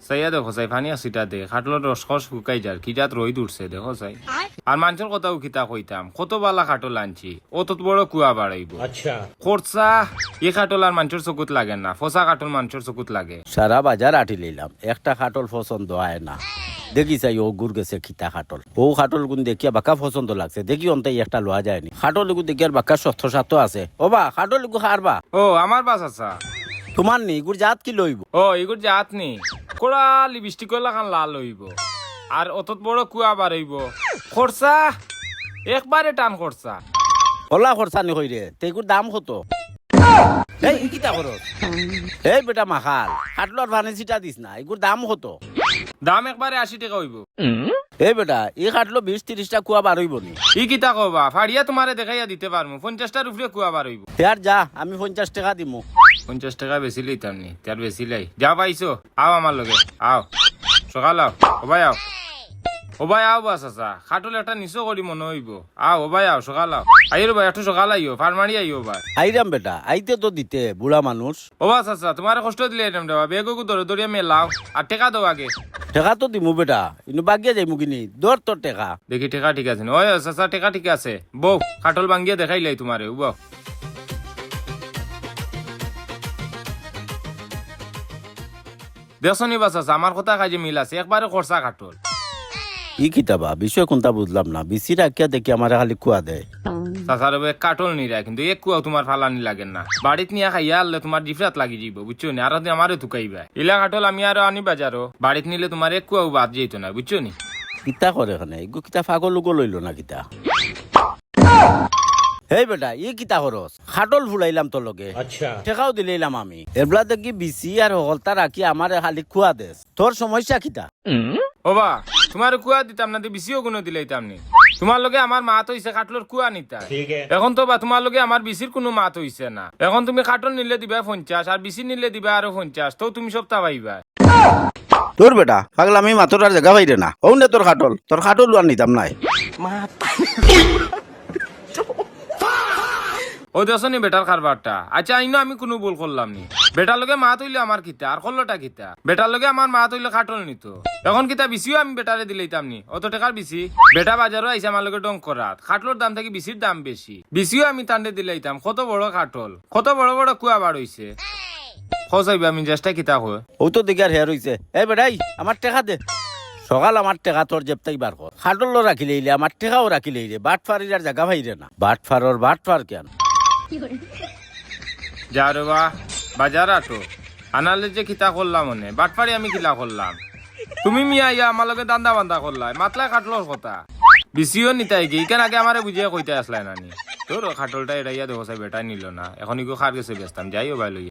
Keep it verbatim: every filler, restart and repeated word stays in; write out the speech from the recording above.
চাইয়া দেখো চাই, পানি আসিটা দে, খাটলর রস কস হুকাই যার, কি জাত রইদ উঠছে, দেখো চাই। আর মানষর কথাও কিতা কইতাম, কত বালা খাটল আনছি, অত বড় কুয়া বাড়াইবো। আচ্ছা। খরচা, ই খাটল আর মানষর চকুত লাগে না, ফসা খাটল মানষর চকুত লাগে। সারা বাজার আটি লইলাম, একটা খাটল পছন্দ হয় না। দেখি চাই অগুর গেছে কিতা খাটল। অউ খাটল গুন দেখিয়া বাক্কা পছন্দ লাগছে, দেখি অন্তাই একটা লওয়া যায়নি। খাটল এগু দেখিয়ার বাক্কা শক্ত সাত্ত আছে। ও বা, খাটল এগু কার বা? ও, আমার বা চাচা। তোমার নি, ইগুর জাত কিলা অইবো? ও, ইগুর জাত নি। কড়া লিপস্টিক লাখান লাল অইবো। আর অত বড় কুয়া বাড়াইবো। খরচা, একবারে টান খরচা। অলা খরচা নি কইরে, তে ইগুর দাম কত? এই, ই কিতা করস? এই বেটা মাখাল, খাটলর পানি ছিটা দিস না, ইগুর দাম কত? দাম একবারে আশি টেকা অইবো। এই বেটা, ই খাটলো বিশ তিরিশটা কুয়া বারইবো নি। ই কিতা কও বা, ফাড়িয়া তুমারে দেখাইয়া দিতে পারমু, পঞ্চাশটার উপরে কুয়া বারইবো। তে আর যা, আমি পঞ্চাশ টেকা দিমু। পঞ্চাশ টেকা বেশি লইতাম নি, তে আর বেশি লাই। যা পাইছো, আও আমার লগে, আও। সকাল আও, ও ভাই আও। ও ভাই আও বা চাচা, খাটল একটা নিচু করি মনো অইবো। আও, ও ভাই আও, সকাল আও। আইও রে ভাই, একটু সকাল আইও, ফাড় মারি আইও ভাই। আইরাম বেটা, আইতে তো দিতে, বুড়া মানুষ। ও বা চাচা, তুমারে কষ্ট দিলে এরম রে বা, বেগ ওগু ধরো, ধরিয়া মেলাও। আর টেকা দেও আগে। টেকা তো দিমু বেটা, ইনো বাগিয়া যাইমু কিনি, ধর তোর টেকা। দেখি টেকা ঠিক আছে নি? ওই চাচা, টেকা ঠিক আছে। বউ, খাটল ভাঙ্গিয়া দেখাইলাই তুমারে, বউ। দেখছো নি বা চাচা, আমার কথা কাজে মিল আছে, একবারে খরচা খাটল। ই কিতা বা, বিষয় কুনতা বুঝলাম না, বিচি রাখিয়া দেখি আমারে খালি কুয়া দেয়। চাচা রে বা, এক খাটল নিরা, কিন্তু এক কুয়াও তুমার ফালানি লাগে না। বাড়িত নিয়া খাইয়া আনলে তুমার জিফরাত লাগি যাইবো, বুঝছো নি? আর দিন আমারে তুকাইবা। ইলা খাটল আমি আরো আনি বাজারো, বাড়িত নিলে তুমার এক কুয়াও বাদ যাইতো না, বুঝছো নি? কিতা করে এখানে, এগু কিতা পাগল উগল অইলো না কিতা? হেই বেটা, ই কিতা করস? খাটল ফুলাইলাম তোর লগে। আচ্ছা। টেকাও দিলাইলাম আমি। এবলা দেখি বিচি আর হকলতা রাখি আমারে খালি কুয়া দেস। তোর সমস্যা কিতা? ও বা, তুমারে কুয়া দিতাম না, তে বিচিও কুনো দিলাইতাম নি। তুমার লগে আমার মাত অইছে খাটলর কুয়া নিতা। ঠিক আছে। এখন তো বা তুমার লগে আমার বিচির কুনো মাত অইছে না। এখন তুমি খাটল নিলে দিবা পঞ্চাশ, আর বিচি নিলে দিবা আরো পঞ্চাশ, তো তুমি সবতা পাইবা। তোর বেটা, পাগলামি মাতর আর জাগা পাইরে না। অউ নে তোর খাটল, তোর খাটল আর নিতাম নায়। ও দেখছো নি বেটার কারবারটা? আচ্ছা, ইনো আমি কুনু ভুল করলাম নি। বেটার লগে মাত অইলে আমার কিতা, আর করলোটা কিতা? বেটার লগে আমার মাত অইলে খাটল নিতো। এখন কিতা বিচিও আমি বেটারে দিলাইতাম নি? অত টেকার বিচি? বেটা বাজারো আইছে আমার লগে ঢং করাত। খাটলর দাম থাকি বিচির দাম বেশি। বিচিও আমি তানরে দিলাইতাম। কত বড় খাটল, কত বড় বড় কুয়া বারইছে। খোঁজ অইবা আমি চেষ্টা কিতা কয়। অউ তো দেখিয়ার হের অইছে। এ বেটাই, আমার টেকা দে। সকাল আমার টেকা তোর জেব থাকি বার কর। খাটলও রাখিলাইলে, আমার টেকাও রাখিলাইলে। বাটফারির আর জাগা পাইরে না। বাটফারর বাটফার কেন? যা রে বা, বাজার আটো। আনালে যে কিতা করলাম অনে, বাটফারি আমি কিলা করলাম? তুমি মিয়া ইয়া আমার লগে দান্দা বান্দা করলায়, মাতলায় খাটলর কথা। বিচিও নিতায় গি, ইখান আগে আমারে বুঝিয়া কইতায় আছলায় না নি? তোর খাটলটা এড়াইয়া দেখো চাই বেটায় নিলো না, এখন ইগু কার গেছে বেচতাম, যাই ও ভাই লই।